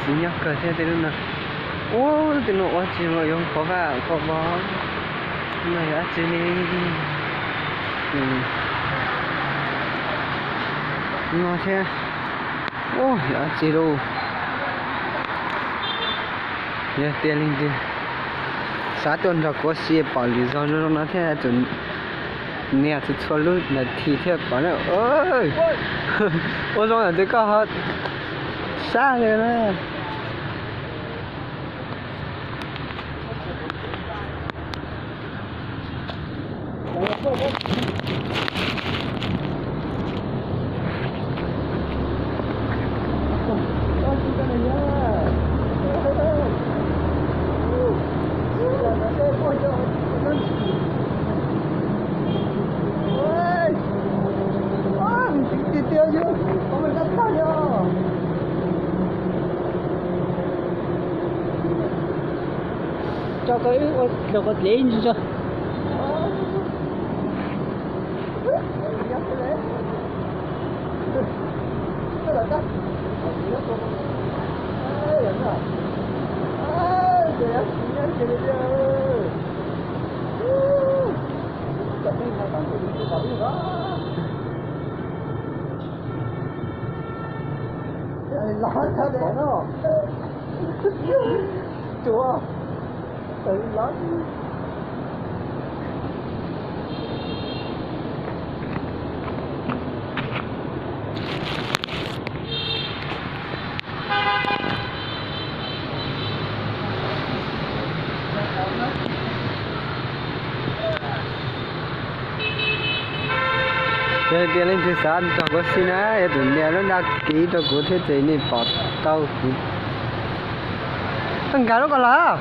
Txiv nyob kawg thiab tej lub no. Ua tej no ua tsis mus yuav qhov vaj qhov vov no yog dab tsi ne? No thiab. Ua yog dab tsi lauj? Yog tias leej twg xav tuaj nrog kuv ua si pom lwm zaus zoo zoo no thiab, nias txhua txhua lub nas this thiaj pom na. Ua zoo yam twg koj ho sab li na. Tiag tiag yog, ua dab tag yog. Tso koj wb ua dlog koj dlev ntsis tso. Yog tias leej twg xav nrog kuv si na, yuav tsum nias lub đăng ký rau kuv thiab ces nej pom tau kuv. Koj nkag lub ko los?